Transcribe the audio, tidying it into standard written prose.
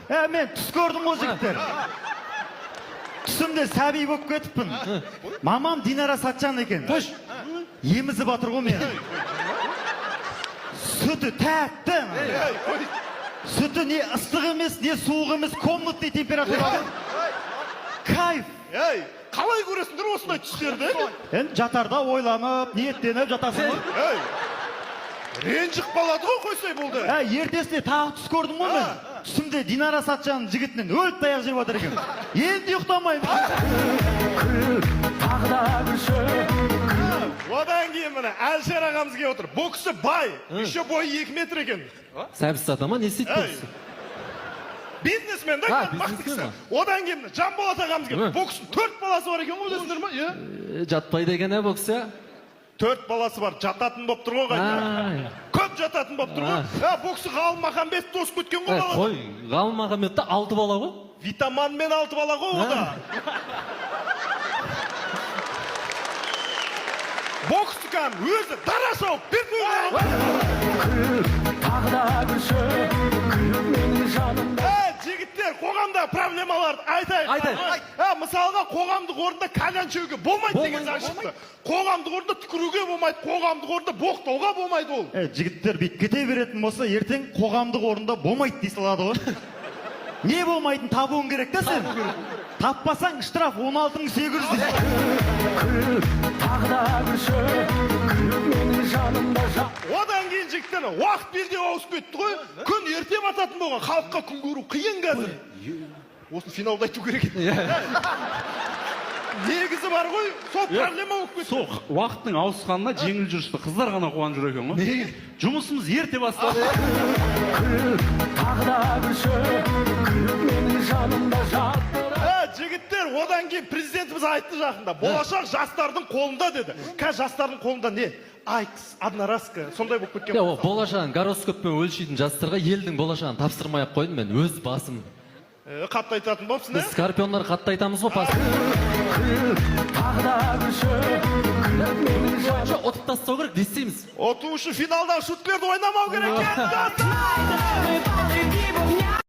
Ә, мен түс көрдім ғой, жігіттер. Түсімде сәби болып кетіппін. Мамам Динара Сатжан екен. Қойшы. Емізіп жатыр ғой мені. Сүті тәтті. Сүті не ыстық емес, не суық емес, комнатный температура. Кайф. Ей, қалай көресіңдер осындай түстерді? Енді жатарда ойланып, ниеттеніп жатасың ғой. Ей, ренжіп қалады ғой, қойсай болды. Ә, ертесіне тағы түс көрдім ғой мен. Түсімде Динара Сатжанның жігітінен өліп таяқ жеп жатыр екен. Енді ұйықтамаймын. Тағы да күлші. Одан кейін міне Әлішер ағамыз келіп отыр. Бұл кісі бай, еще бойы 2 метр екен. Сәбіз сата ма, не істейді бұл Ей. кісі? Бизнесмен да, А, кәдімгі мықты бизнесмен кісі. Одан кейін міне Жанболат ағамыз келді. Hı. Бұл кісінің төрт баласы бар екен ғой, білесіңдер ма? Иә. Жатпайды екен, ә, бұл кісі? Төрт баласы бар, жататын болып тұр ғой қайта. Ай. Көп жататын болып тұр ғой. А, бұл кісі Ғалым Махамбетті тосып кеткен ғой Ей, балада. қой, Ғалым Махамбетте алты бала ғой. Витаманмен алты бала ғой о да. Бұл кісі кәдімгі өзі дара шауып бір қойған. Тағы да күлші, күліп менің жанымда. Ә, жігіттер, қоғамдағы проблемаларды айтайық. Айтайық. Ә, мысалға, қоғамдық орында кальян шегуге болмайды деген заң шықты. Қоғамдық орында түкіруге болмайды, қоғамдық орында боқтауға болмайды ол. Ә, жігіттер, бүйтіп кете беретін болса, ертең қоғамдық орында болмайды дей салады ғой. Не болмайтын табуың керек та сен. Таппасаң, штраф 16 800 дейді. Күл, тағы да күлші, күліп менің жанымда. Одан кейін, жігіттер, уақыт белдеу ауысып кетті ғой. Күн ерте бататын болған, халыққа күн көру қиын қазір. Осыны финалда айту керек еді. Негізі бар ғой, сол проблема болып кетті. Сол уақыттың ауысқанына жеңіл жүрісті қыздар ғана қуанып жүр екен ғой. Жұмысымыз ерте басталды. Күл, тағы да күлші, күліп менің жанымда жатыр. Ә, жігіттер, одан кейін президентіміз айтты жақында: «Болашақ жастардың қолында», — деді. Қазір жастардың қолында не? Айкос, одноразка, сондай болып кеткен. Е, ол болашағын гороскоппен өлшейтін жастарға елдің болашағын тапсырмай ақ қойдым мен өз басым. Ә, қатты айтатын болыпсың, Біз ә? скорпиондар қатты айтамыз ғой пас. Күл, тағы да күлші, күліп менің жанымда. Ұтып тастау керек, не істейміз? Ұту үшін финалдағы шуткілерді ойнамау керек. Кетті, достар!